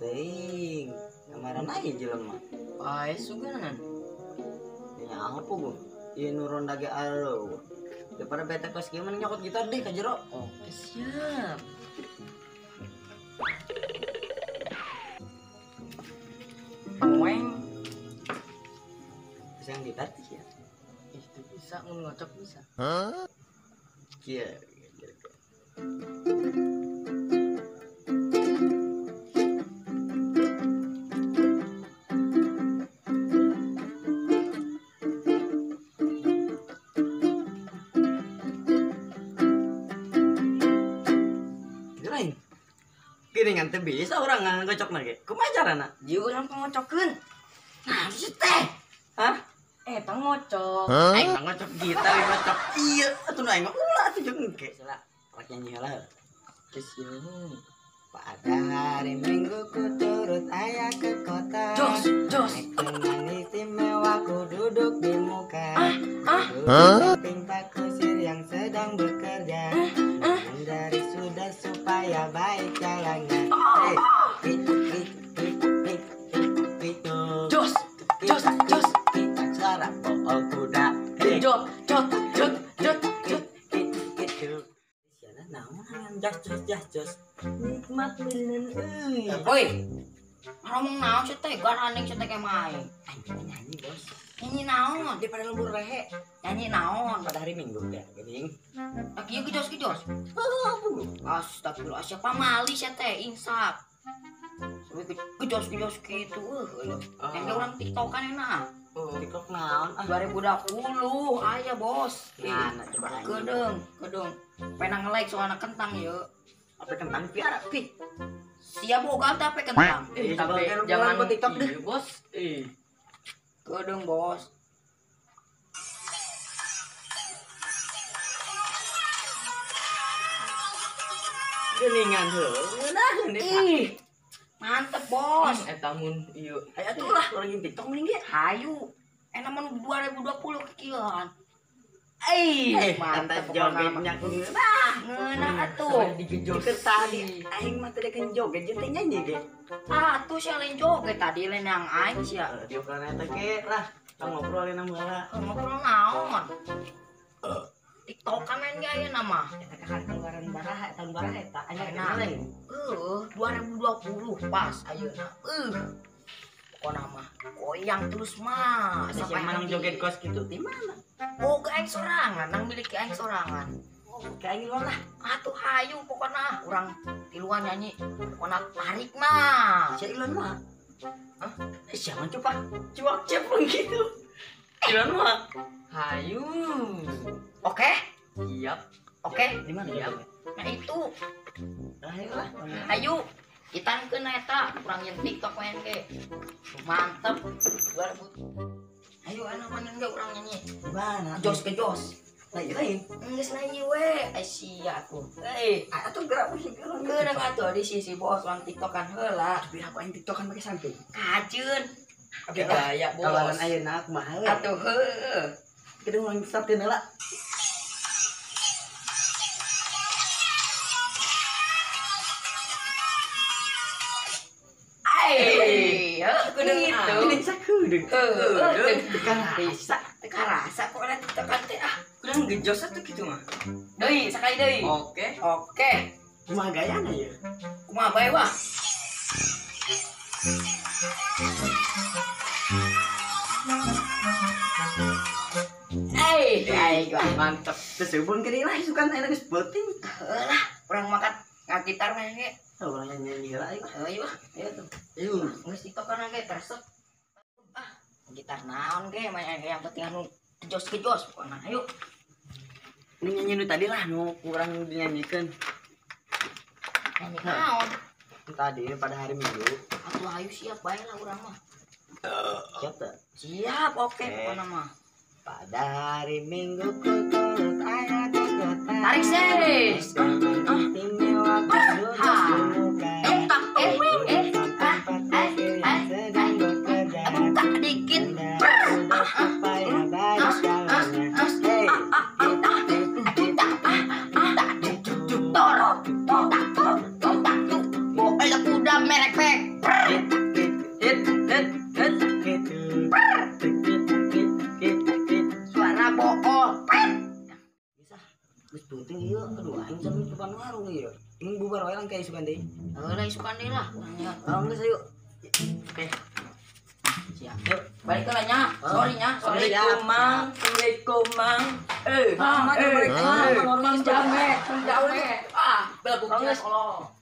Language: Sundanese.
Teuing, kamaran aja jelema. Pae suganan. Nya apa gua? Ieu nu ronda ge alo. Daripada bete kos kieu mending nyokot gitar deh ka jero. Oke, siap. Weng. Bisa yang gitar sih ya? Itu bisa, mun ngocok bisa. Hah? Kieu. Gini ngan teu bisa urang ngocok lagi. Kumaha carana? Jieu urang pangocokeun. Nah, si teh. Hah? Eta ngocok. Aing mah ngocok gitar, ngocok ieu. Atuh nu aing mah ulah atuh jeung engke. Salah, rek nyanyi heula. Geus ieu. Pada hari Minggu ku turut ayah ke kota. Jos, jos. Dengan istimewa ku duduk di muka. Samping Pak Kusir yang sedang bekerja. Dari sudah supaya baik jalannya. Jos, jos, jos. Suara bool kuda. Jot, jot, jot, jot, jot. Siana naon jas jos jas jos. Nikmat bener euy. Boy. Ngomong naon sih teh, garaning sih teh main. Anjing nyanyi, Bos. Nyanyi naon? Daripada lembur rehe. Nyanyi naon? Pada hari Minggu ya, geuning. Tak ieu gejos-gejos. Astagfirullah, siapa mali sia teh insaf. Sampai gejos-gejos kitu eueuh. Yang urang TikTokan enak. Oh, TikTok naon? 2020 aya, Bos. Nah, coba aing. Kedeung, kedeung. Penang nge-like soalna kentang ieu. Apa kentang piara pi? Sia boga teh apa kentang? Tapi jangan buat TikTok deh, Bos. Kedeung, Bos. Geningan heuh. Nah, ih. Mantep, Bos. Eta mun ieu. Hayu atuh lah urang jeung TikTok mending ge. Hayu. Enak mun 2020 kieuan. Mantep jogetnya ku ngeunah. Ngeunah atuh. Digejos tadi aing mah tadi kan joget jeung teh nyanyi ge. Atuh sia lain joget tadi lain yang aing sia. Diukeun eta ge lah. Tong ngobrol ayeuna heula. Ngobrol naon? TikTokan main ge ayeuna mah. Eta kakak keluaran baraha tahun baraha eta anyar lain. 2020 pas ayeuna. Pokona mah goyang terus mah. Sampai manang joget kos kitu di mana? Oh, aing sorangan, nang milik aing sorangan. Oh, aing luar lah. Atuh hayu pokona urang tiluan nyanyi. Pokona tarik mah. Sia ilon mah. Hah? Siapa coba? Cuak cepleng gitu. Ilon mah. Hayu. Oke? Siap. Oke, di mana? Siap. Nah itu. Ayo lah. Hayu. Itan keun eta urang nyen TikTok main ge. Mantep. 2000. Ayo enak main ge urang nyanyi. Mana? Jos ke jos. Lain lain. Geus nyanyi we. Ai sia atuh. Hei, atuh gerak musik gerak. Gerak atuh di sisi bos urang TikTokan heula. Tapi aku aing TikTokan make samping. Kajeun. Oke, gaya bos. Kawalan ayeuna kumaha we? Atuh heueuh. Kedeung urang startkeun heula. Gitu. Ini sakedeung. Heeh, teu karasa. Teu karasa kok ada TikTokan teh ah. Kurang gejos atuh kitu mah. Deui, sakali deui. Oke. Oke. Kumaha gayana ieu? Kumaha bae wah. Eh, aing mantep. Terus hubung ke lah sukan ayeuna geus beuting. Heuh lah, urang makan ngagitar mah ge. Urang nyanyi heula ayo. Ayo wah, ayo tuh. Ayo, geus TikTokan ge resep. Ah, gitar naon ge main yang penting anu kejos-kejos pokona. Ayo. Ini nyanyi nu tadi lah nu kurang dinyanyikan. Nyanyi naon? Tadi pada hari Minggu. Atuh ayo siap bae lah urang mah. Siap tak? Siap, oke pokona mah. Pada hari Minggu ku turut ayah ke kota. Tarik sis. Istimewa ku duduk di muka. Buka dikit. Supaya baik jalannya. Kuda merek pek. Geus penting ieu, aduh aing sampe depan warung ieu. Mun bubar wae lang kayak isukan deui. Heeh lah isukan deui lah urang nya. Oh, geus ayo. Oke. Siap. Yuk, balik ke lah nya. Sorry nya, sorry. Assalamualaikum Mang. Assalamualaikum Mang. Eh, Mang, eh, Mang, eh, Mang, Mang Jame, Mang Jame. Ah, belagu Geus. Allah.